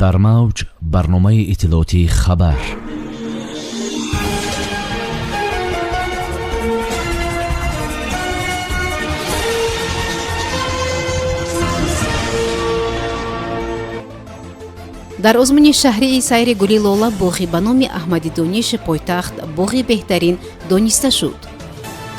Дар мавҷ барномаи иттилоотии «Хабар». Дар озмуни шаҳрии сайри гули лола боғи ба номи Аҳмади Дониши пойтахт боғи беҳтарин дониста шуд.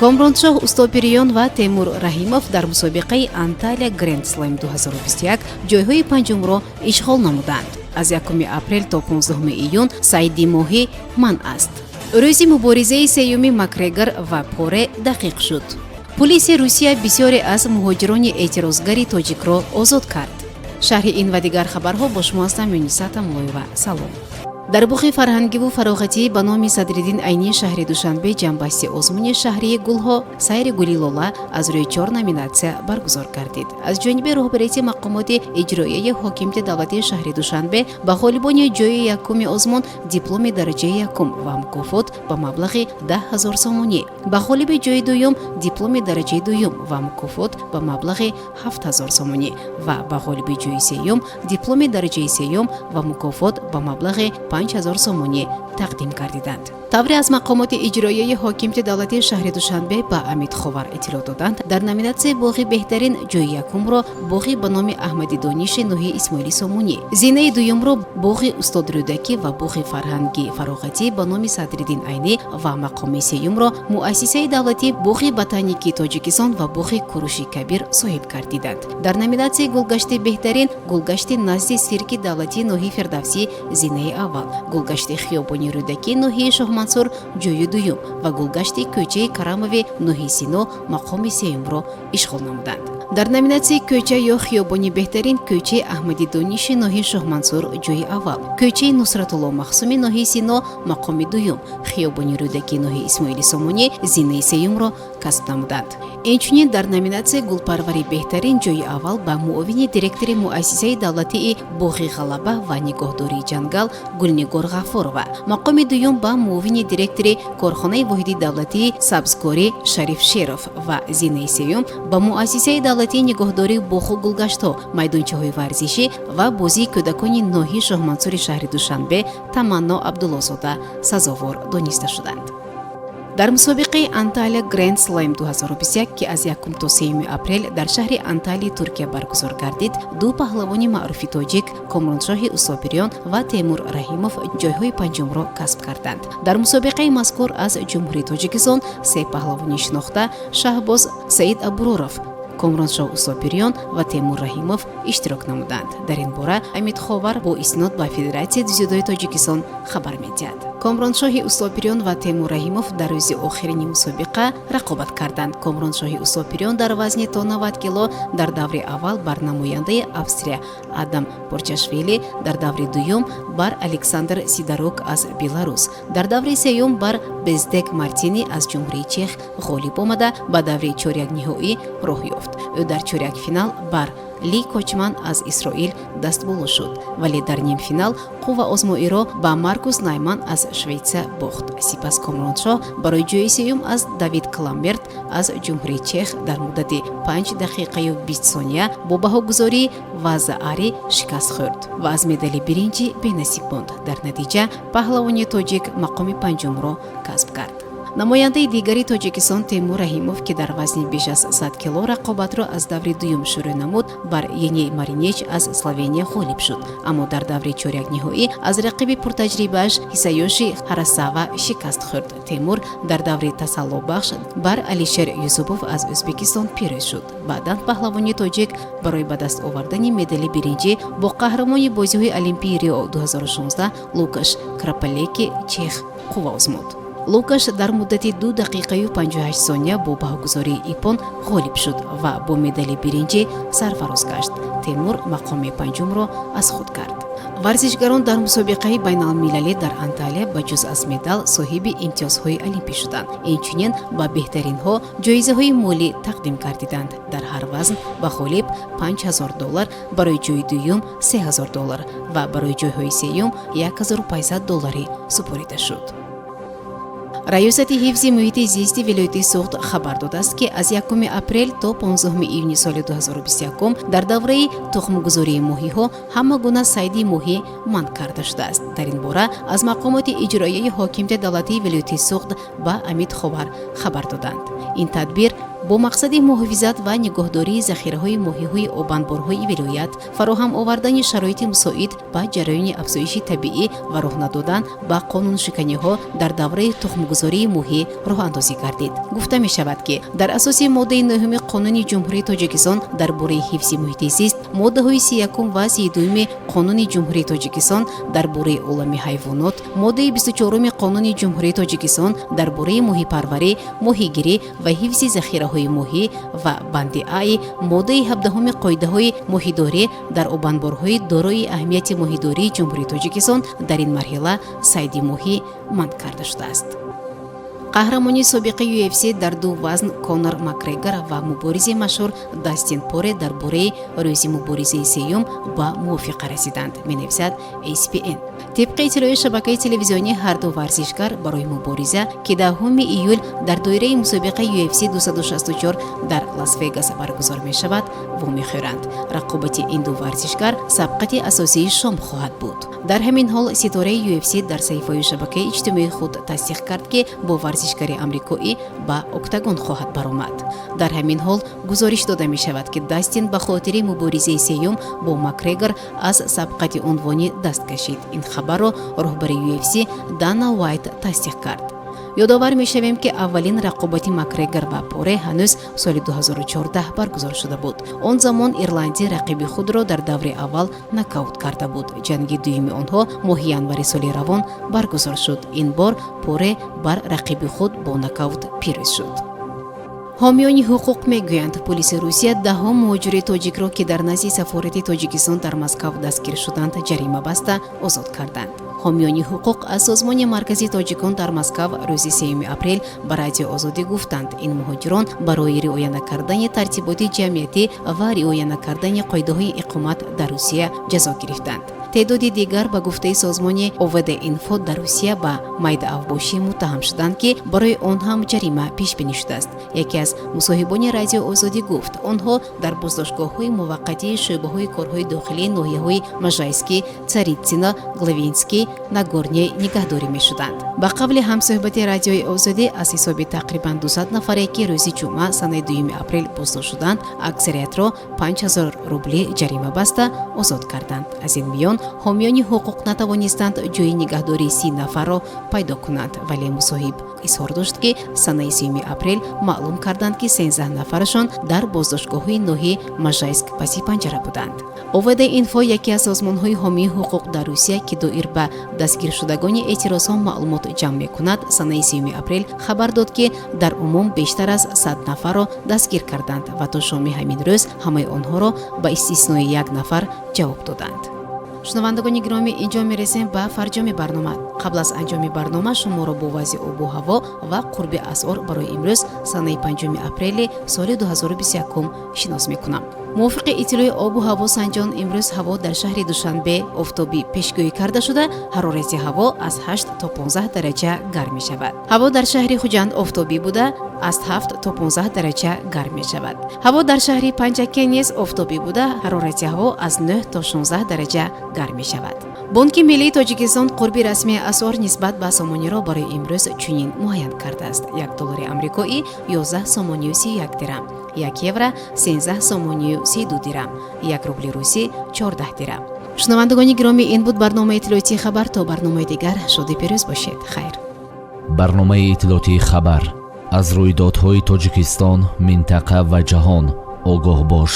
Комроншоҳ Устопириён ва Темур Раҳимов дар мусобиқаи Анталия Гренд Слэм 2021 ҷойҳои панҷумро ишғол намуданд. Аз 1 апрел то 15 июн сайди моҳӣ манъ аст. Рӯзи муборизаи сеюми Макгрегор ва Поре дақиқ шуд. Пулиси Русия бисёре аз муҳоҷирони эътирозгари тоҷикро озод кард. Шарҳи ин ва дигар хабарҳо бо шумо ҳастам, Юниса Тамлоева. Салом. Дар боғи фарҳангиву фароғатӣ ба номи Садриддин Айнии шаҳри Душанбе ҷамъбасти озмуни шаҳрии гулҳо сайри гули лола аз рӯи чор номинатсия баргузор гардид. Аз ҷониби роҳбарияти мақомоти иҷроияи ҳокимияти давлатии шаҳри Душанбе ба ғолибони ҷои якуми озмун дипломи дараҷаи якум ва мукофот ба маблағи 10 000 сомонӣ, ба ғолиби ҷои дуюм дипломи дараҷаи дуюм ва мукофот ба маблағи 7000 сомонӣ ва ба ғолиби ҷои сеюм дипломи дараҷаи сеюм ва мукофот ба маблағи 5000 сомонӣ тақдим гардиданд. Тавре аз мақомоти иҷроияи ҳокимияти давлатии шаҳри Душанбе ба Амид Ховар иттилоъ доданд, дар номинатсияи боғи беҳтарин ҷои якумро боғи ба номи Аҳмади Дониши ноҳияи Исмоили Сомонӣ, зинаи дуюмро боғи устод Рӯдакӣ ва боғи фарҳанги фароғатӣ ба номи Садриддин Айнӣ ва мақоми сеюмро муассисаи давлатии боғи ботаникии Тоҷикистон ва боғи Куруши Кабир соҳиб гардиданд. Дар номинатсияи гулгашти беҳтарин гулгашти назди сирки давлатии ноҳияи Фирдавсӣ зинаи аввал, гулгашти хиёбони Рӯдакӣ ноҳияи Шоҳмансур ҷои дуюм ва гулгашти кӯчаи Карамови ноҳияи Сино мақоми сеюмро ишғол намуданд. Дар номинатсияи кӯча ё хиёбони беҳтарин кӯчаи Аҳмади Дониши ноҳияи Шоҳмансур ҷои аввал, кӯчаи Нусратулло Махсуми ноҳияи Сино мақоми дуюм, хиёбони Рӯдакӣ ноҳияи Исмоили Сомонӣ зинаи сеюмро касб намуданд. Инчунин дар номинатсияи гулпарвари беҳтарин ҷои аввал ба муовини директори муассисаи давлатии боғи Ғалаба ва нигоҳдории ҷангал Гулнигор Ғафурова, мақоми дуюм ба муовини директори корхонаи воҳиди давлатии сабзкорӣ Шариф Шеров ва зинаи сеюм ба муассисаи давлатии нигоҳдории боғу гулгаштҳо, майдончаҳои варзишӣ ва бозии кӯдакони ноҳияи Шоҳмансури шаҳри Душанбе Таманно Абдуллозода сазовор дониста шуданд. Дар мусобиқаи Анталия Гренд Слэм 2021, ки аз 1 то 3 апрел дар шаҳри Анталияи Туркия баргузор гардид, ду паҳлавони маъруфи тоҷик Комроншоҳи Устобириён ва Темур Раҳимов ҷойҳои панҷумро касб карданд. Дар мусобиқаи мазкур аз Ҷумҳурии Тоҷикистон се паҳлавони шинохта Шаҳбоз Саид Аброров, Комроншоҳ Устобириён ва Темур Раҳимов иштирок намуданд. Дар ин бора Амид Ховар бо истинод ба Федератсияи дзюдои Тоҷикистон хабар медиҳад. Комроншоҳи Устобириён ва Темур Раҳимов дар рӯзи охирини мусобиқа рақобат карданд. Комроншоҳи Устобириён дар вазни то 90 кило дар даври аввал бар намояндаи Австрия Адам Борчашвили, дар даври дуюм бар Александр Сидарук аз Беларус, дар даври сеюм бар Бездек Мартини аз Ҷумҳурии Чех ғолиб омада, ба даври чорякниҳоӣ роҳ ёфт. Ӯ дар чорякфинал бар Ли Кочман аз Исроил дастболо шуд, вале дар нимфинал қувваозмоиро ба Маркус Найман аз Швейтсия бохт. Сипас Комроншоҳ барои ҷои сеюм аз Давид Кламберт аз Ҷумҳурии Чех дар муддати 5 дақиқаю 20 сония бо баҳогузории ваза-ари шикаст хӯрд ва аз медали биринҷӣ бенасиб монд. Дар натиҷа паҳлавони тоҷик мақоми панҷумро касб кард. Намояндаи дигари Тоҷикистон Темур Раҳимов, ки дар вазни беш аз 100 кило рақобатро аз даври дуюм шурӯъ намуд, бар Еней Маринеч аз Словения ғолиб шуд, аммо дар даври чорякниҳоӣ аз рақиби пуртаҷрибааш Ҳисаёши Ҳарасава шикаст хӯрд. Темур дар даври тасаллобахш бар Алишер Юсупов аз Ӯзбекистон пирӯз шуд. Баъдан паҳлавони тоҷик барои ба даст овардани медали биринҷӣ бо қаҳрамони бозиҳои Олимпии Рио 2016 Лукаш Крапалеки чех қувва озмуд. Лукаш дар муддати 2 дақиқаю 58 сония бо баҳогузории иппон ғолиб шуд ва бо медали биринҷӣ сарфароз гашт. Темур мақоми панҷумро аз худ кард. Варзишгарон дар мусобиқаи байналмилалӣ дар Анталия ба ҷуз аз медал соҳиби имтиёзҳои олимпӣ шуданд. Инчунин ба беҳтаринҳо ҷоизаҳои молӣ тақдим гардиданд. Дар ҳар вазн ба ғолиб 5000 доллар, барои ҷои дуюм 3000 доллар ва барои ҷойҳои сеюм 1500 долларӣ супорида шуд. Раёсати ҳифзи муҳити зисти вилояти Суғд хабар додааст, ки аз 1 апрел то 15 июни соли 2021 дар давраи тухмгузории моҳиҳо ҳама гуна сайди моҳӣ манъ карда шудааст. Дар ин бора аз мақомоти иҷроияи ҳокимияти давлатии вилояти Суғд ба Амид Ховар хабар доданд. Ин тадбир бо мақсади муҳофизат ва нигоҳдории захираҳои моҳиҳои обанборҳои вилоят, фароҳам овардани шароити мусоид ба ҷараёни афзоиши табиӣ ва роҳ надодан ба қонуншиканиҳо дар давраи тухмгузории моҳӣ роҳандозӣ гардид. Гуфта мешавад, ки дар асоси моддаи 9-уми Қонуни Ҷумҳурии Тоҷикистон дар бораи ҳифзи муҳити зист, моддаҳои 31-ум ва 32-юми Қонуни Ҷумҳурии Тоҷикистон дар бораи олами ҳайвонот, моддаи 24-уми Қонуни Ҷумҳурии Тоҷикистон дар бораи моҳипарварӣ, моҳигирӣ ва ҳифзи захираҳои моҳӣ ва банди аи моддаи 17-уми Қоидаҳои моҳидорӣ дар обанборҳои дорои аҳамияти моҳидории Ҷумҳурии Тоҷикистон дар ин марҳила сайди моҳӣ манъ карда шудааст. Қаҳрамони собиқи UFC дар ду вазн Конор Макгрегор ва муборизи машҳур Дастин Поре дар бораи рӯзи муборизаи сеюм ба мувофиқа расиданд, менависад ESPN. Тибқи иттилои шабакаи телевизионӣ, ҳарду варзишгар барои мубориза, ки 10 июл дар доираи мусобиқаи UFC 264 дар Лас-Вегас баргузор мешавад, вомехӯранд. Рақобати ин ду варзишгар сабқати асосии шом хоҳад буд. Дар ҳамин ҳол ситораи UFC дар саҳифаҳои шабакаи иҷтимоии худ тасдиқ кард, ки бо варзишгари амрикоӣ ба октагон хоҳад баромад. Дар ҳамин ҳол гузориш дода мешавад, ки Дастин ба хотири муборизаи сеюм бо Макгрегор аз сабқати унвонӣ даст кашид. Ин хабарро роҳбари UFC Дана Уайт тасдиқ кард. Ёдовар мешавем, ки аввалин рақобати Макгрегор ва Поре ҳанӯз соли 2014 баргузор шуда буд. Он замон ирландӣ рақиби худро дар даври аввал нокаут карда буд. Ҷанги дуюми онҳо моҳи январи соли равон баргузор шуд. Ин бор Поре бар рақиби худ бо нокаут пирӯз шуд. Ҳомиёни ҳуқуқ мегӯянд, полиси Русия даҳҳо муҳоҷири тоҷикро, ки дар назди сафорати Тоҷикистон дар Москав дастгир шуданд, ҷарима баста озод карданд. Ҳомиёни ҳуқуқ аз Созмони Маркази тоҷикон дар Москав рӯзи 3 апрел ба Радиои Озодӣ гуфтанд, ин муҳоҷирон барои риоя накардани тартиботи ҷамъиятӣ ва риоя накардани қоидаҳои иқомат дар Русия ҷазо гирифтанд. Теъдоди дигар, ба гуфтаи созмони ОВД Инфо, дар Русия ба майдаавбошӣ муттаҳам шуданд, ки барои он ҳам ҷарима пешбинӣ шудааст. Яке аз мусоҳибони Радиои Озодӣ гуфт, онҳо дар боздоштгоҳҳои муваққатии шӯъбаҳои корҳои дохилии ноҳияҳои Можайский, Царитсино, Главинский, Нагорный нигаҳдорӣ мешуданд. Ба қавли ҳамсӯҳбати Радиои Озодӣ, аз ҳисоби тақрибан 200 нафаре, ки рӯзи ҷумъа, санаи 2 апрел боздошт шуданд, аксариятро 5000 рубли ҷарима баста озод карданд. Аз ин миён ҳомиёни ҳуқуқ натавонистанд ҷои нигаҳдории 30 нафарро пайдо кунанд, вале мусоҳиб изҳор дошт, ки санаи 3 апрел маълум карданд, ки 13 нафарашон дар боздоштгоҳҳои ноҳияи Можайск паси панҷара буданд. ОВД Инфо, яке аз созмонҳои ҳомии ҳуқуқ дар Русия, ки доир ба дастгиршудагони эътирозҳо маълумот ҷамъ мекунад, санаи 3 апрел хабар дод, ки дар умум бештар аз 100 нафарро дастгир карданд ва то шоми ҳамин рӯз ҳамаи онҳоро ба истиснои як нафар ҷавоб доданд. Шунавандагони гиромӣ, инҷо мерасем ба фарҷоми барнома. Қабл аз анҷоми барнома шуморо бо вазъи обу ҳаво ва қурби асъор барои имрӯз, санаи 5 апрели соли 2021, шинос мекунам. Мувофиқи иттилои обу ҳавосанҷон, имрӯз ҳаво дар шаҳри Душанбе офтобӣ пешгӯӣ карда шуда, ҳарорати ҳаво аз 8 то 15 дараҷа гарм мешавад. Ҳаво дар шаҳри Хуҷанд офтобӣ буда, аз 7 то 15 дараҷа гарм мешавад. Ҳаво дар шаҳри Панҷакент низ офтобӣ буда, ҳарорати ҳаво аз 9 то 16 дараҷа гарм мешавад. Бонки Миллии Тоҷикистон қурби расмии асъор нисбат ба сомониро барои имрӯз чунин муайян кардааст: 1 доллари амрикоӣ 11 сомонию 31 дирам, 1 евро 13 сомонию 32 дирам, 1 рубли русӣ 14 дирам. Шунавандагони гиромӣ, ин буд барномаи иттилоотии «Хабар». То барномаи дигар шоди пирӯз бошед. Хайр. Барномаи иттилоотии «Хабар». Аз рӯйдодҳои Тоҷикистон, минтақа ва ҷаҳон огоҳ бош.